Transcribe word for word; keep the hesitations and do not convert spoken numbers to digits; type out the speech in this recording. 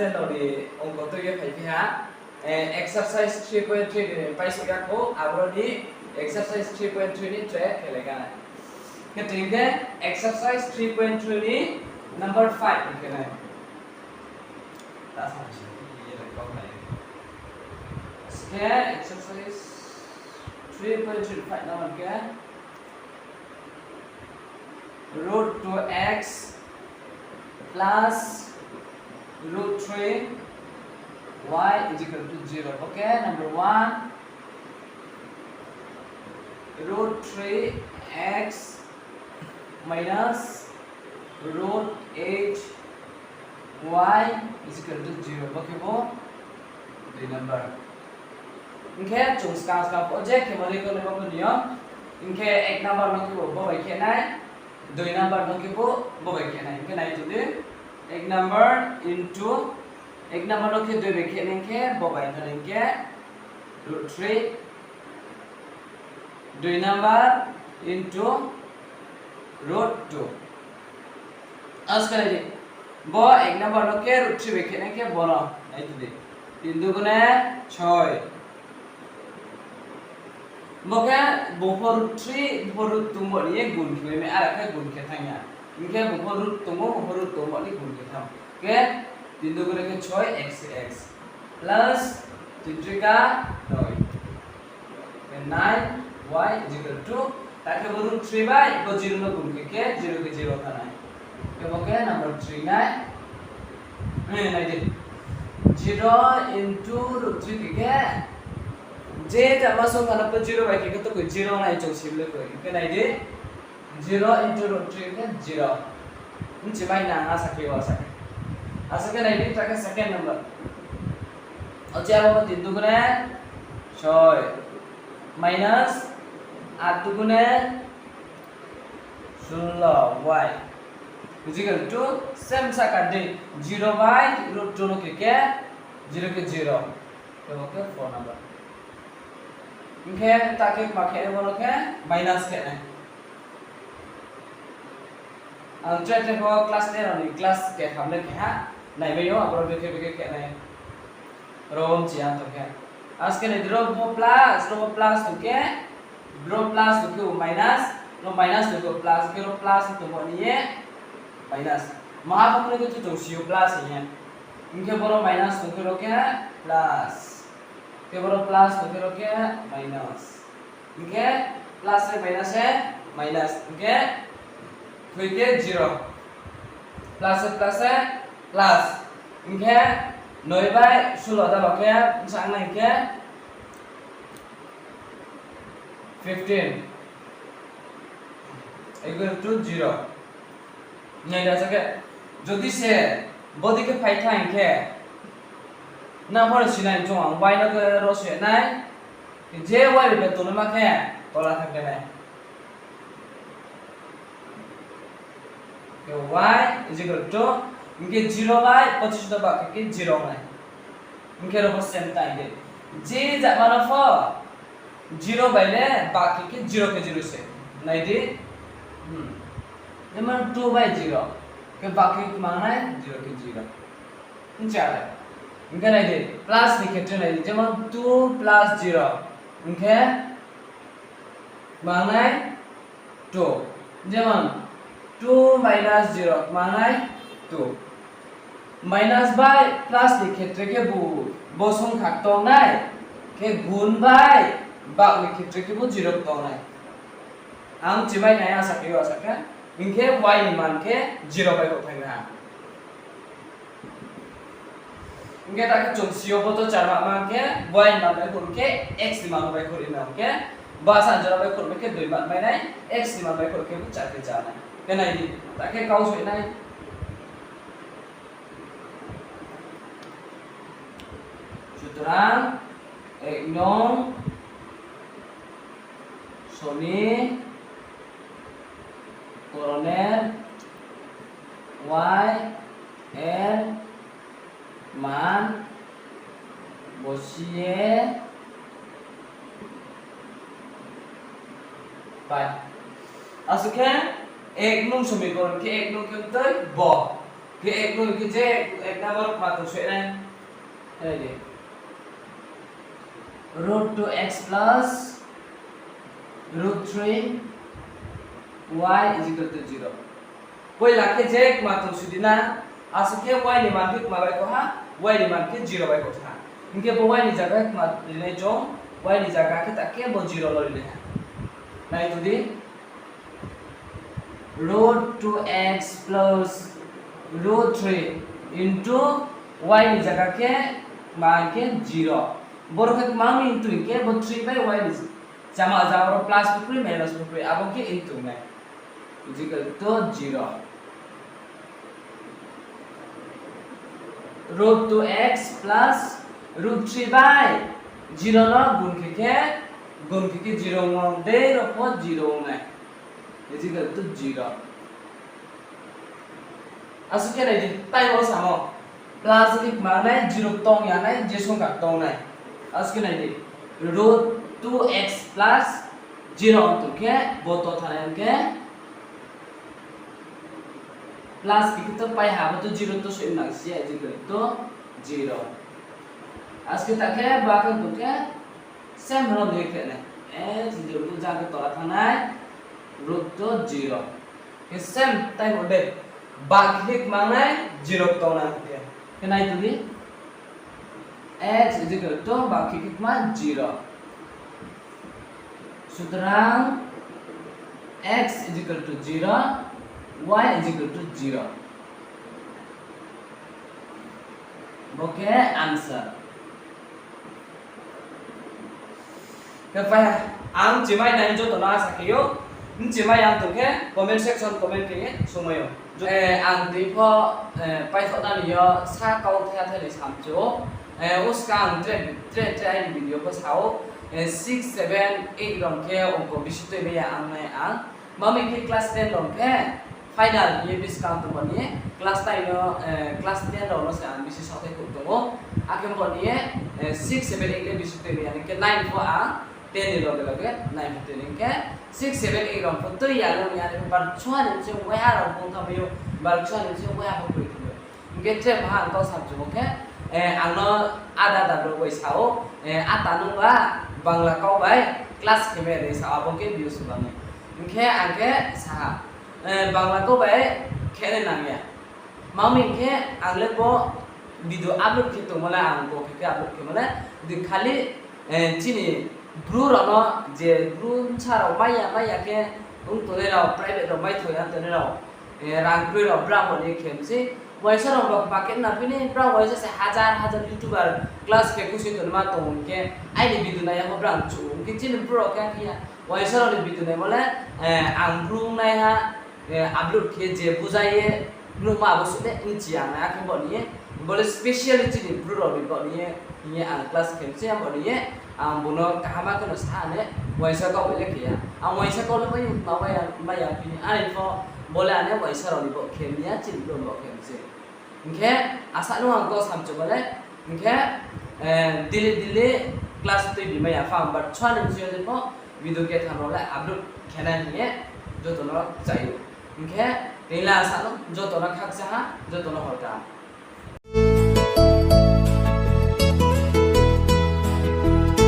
Channel ni ongko tui ye phaiphi ha, eh, exercise three point three ni paisouh ya kho, abo ni exercise three point three ni tre khe le ga nai. Khe tini khe exercise three point three ni number five ni khe nai. Ta sa se ye le kau nai. Khe exercise three point three five number khe root two x plus root three y is equal to zero. Okay, number one, root three x minus root eight y is equal to zero. Bo khe bo dui number. Hing khe chung skang skang pho je khe mani khe bo khe niyom. Hing khe ek number no khe bo bo bai khe nai, dui number no khe bo bo bai khe nai. Hing khe nai tong di, ek number into ek number no khe dui bai khe nai hing khe bo bai khe nai hing khe root three, dui number into root two. Askha nai di, bo ek number no khe root three bai khe nai khe bo no nai tong di. Tin dugune choi. Bo khe bung pho root three, bung pho root two bo ni ye gun khe mai, ara khe gun khe thanng ya. Hing khe bung pho root two, bung pho root two bo ni gun khe thanng. Khe tin dugune khe choi x x plus tin trika noi. Khe nine y is equal to, ta khe bo root three bai bo zero no gun khe khe zero khe zero thanng nai. Khe bo khe number three nai. Nai di. Zero into root three khe khe, je jama songkha no pho zero bai khe khe to koi zero nai chung sim le koi. Khe nai di. Zero into root three khe zero. Bchi mai nang asa khe o asa khe. Asa khe nai di, ta khe second number. O je abo tin dugune choi minus at dugune sullo y is equal to same sa kar di, zero bai root two no khe khe zero khe zero. Khe bo khe four number. Hing khe ta khe kma khe bo no khe minus khe nai. Ang tre tre pho class ten rao ni class ketham le keha naimai yo, aboro bekhe bekhe khe nai. Ro mchi ya tong khe. Askhe ni ro bo plus, ro bo plus tong khe, ro plus tong khe bo minus, ro minus tong khe bo plus, khe ro plus tong bo ni ye minus. Maha pho khe chung si yo plus hing ye. Hing khe boro minus tong khe ro khe plus. Khe boro plus tong khe ro khe minus. Hing khe plus se minus se minus. Hing khe thoi khe zero. Plus se plus se plus. Hing khe noi bai sullo dalo khe bsa ong nai hing khe fifteen equal to zero. Nai da sa khe, jodi se bodi khe phai thanng khe, nang pho no sinai chung ang y no khe ro se nai, je y bai tongnaima khe tola thanng khe nai. Khe y is equal to, hing khe zero bai pochis no bak khe zero nai. Hing khe ro pho same time de. Je jama no pho zero bai le bak khe khe zero khe zero se. Nai di. Hmm. Jemon two bai zero. Khe bak khe kma nai zero khe zero. Hing khe are. Hing khe nai di. Plus ni khetre nai di. Jemon two plus zero. Hing khe kma nai two. Jemon two minus zero kma nai two. Minus bai plus ni khetre khe bo, bo songkha tong nai, khe gun bai bak ni khetre khe bo zero tong nai. Ang chimai nai asa khe, asa khe, hing khe y ni man khe zero bai bo phai ha. Hing khe ta khe chung si yo bo to char ma ma khe y ni man bai khor khe x ni man bai khor na hing khe, ba sa jora bai khor khe dui man bai nai, x ni man bai khor khe bo char khe char nai. Khe nai di, ta khe kau soi nai. সুতরাং এক নং সমীকরণের y এর মান বসিয়ে পাই। Asuh khe এক নং সমীকরণ khe এক নং khe tei bo. Khe ek no hing khe je ek number kma tong soi nai. Nai di. Root two x plus root three y is equal to zero. Poila khe je kma tong soi di na, asuh khe y ni man khe kma bai kho ha, y ni man khe zero bai kho tha. Hing khe bo y ni zaga khe kma ri nai chung, y ni zaga khe ta khe bo zero lo ri nai ha. Nai tong di. Root two x plus root three into y ni zaga khe kma khe zero. Boro khe kma mi into hing khe bo three bai y ni chama zaga ro plus pho kroi, minus pho kroi, abo khe into nai. Is equal to zero. Root two x plus root three bai zero no gun khe khe, gun khe khe zero ong dei ro pho zero ong nai. Is equal to zero. Asuh khe nai di, tai bo samo. Plus khe kma nai, zero tong ya nai, je songkha tong nai. Asuh khe nai di, root two x plus zero ong tong khe, bo to thanai ong khe, plus khe khe to pai ha, bo to zero to soi nang si ya, is equal to zero. Asuh khe ta khe, ba khe tong khe, same ro ni khe nai. X zero to jang khe tola thanai, root to zero. Khe same time ode, ba khe kma nai, zero tong nai khe. Khe nai tong di, x is equal to ba khe kma zero. সুতরাং x is equal to zero, y is equal to zero. Bo khe answer. Khe phai ha, ang chimai nai joto no asa khe ou, chimai ang tong khe comment section comment khe ye somai ou. Ang tui pho paithoh nani yo sa kau thaiha thai ni samchu ou. Uska ang tre tre tre aini video pho sa ou, six, seven, eight rao khe ongko bisi tuimai ya ang nai ang. Mami khe class ten rao khe final hing ye buskang tongmo ni, class ten rao no se ang bisi saothai khouh tong ou. Akhe bo ni six, seven, eight le bisi tuimai ya, hing khe nine pho ang ten ni loge loge nine pho tui ni hing khe six, seven, eight rao pho tui ya le ni, are bar chuha ni bsing waiha rao bung thanngmai ou, bar chuha ni bsing waiha pho kroi thanngmai ou. Hing khe tre baha ang kau samchumo khe, ang no ada ada brouh bai sa ou, ata nung ba Bangla kau bai class khe mai de sa ou, abo khe views bang ni. Hing khe ang khe sa ha, Bangla kau bai khe nai nang ya. Mami hing khe ang le bo video upload khe tongmo le, ang bo khe khe upload khemo le, di khali chini Bru rao no je Bru bsa rao mai ya mai ya khe ong tongnai rao, private rao mai thoi ya tongnai rao, rang kroi rao brang bo ni khe msei. Uaingsa rao ba khe na phi ni brang uaingsa se hazar hazar YouTuber class khe khusing tongnaima tong hing khe aini video nai ya pho brang chu hing khe chini Bru rao khe khe ya. Uaingsa rao ni video naimo le, ang Bru naiha upload khe je buzai ye nuhma abo suh le bchi ya nai, akhe bo ni ye, bo le specially chini Bru rao ni bo ni ye, hing ye ang class khe msei, ang bo ni ye, ang bung no kaham khe no sa ne, uaingsa kau bai le khe ya. Ang uaingsa kau le mai ma mai ya phi ni, are pho bo le ane uaingsa rao ni bo khe mi ya, chini Bru bo khe msei. Hing khe asa nung ang kau samchumo le, hing khe daily daily class tui bi mai ya pha, but chuha ni bsing yo je pho video ketham rao le upload khe nai hing ye joto no chai ou. Hing khe tini le asa nung joto no khakchang ha, joto no hor kaham.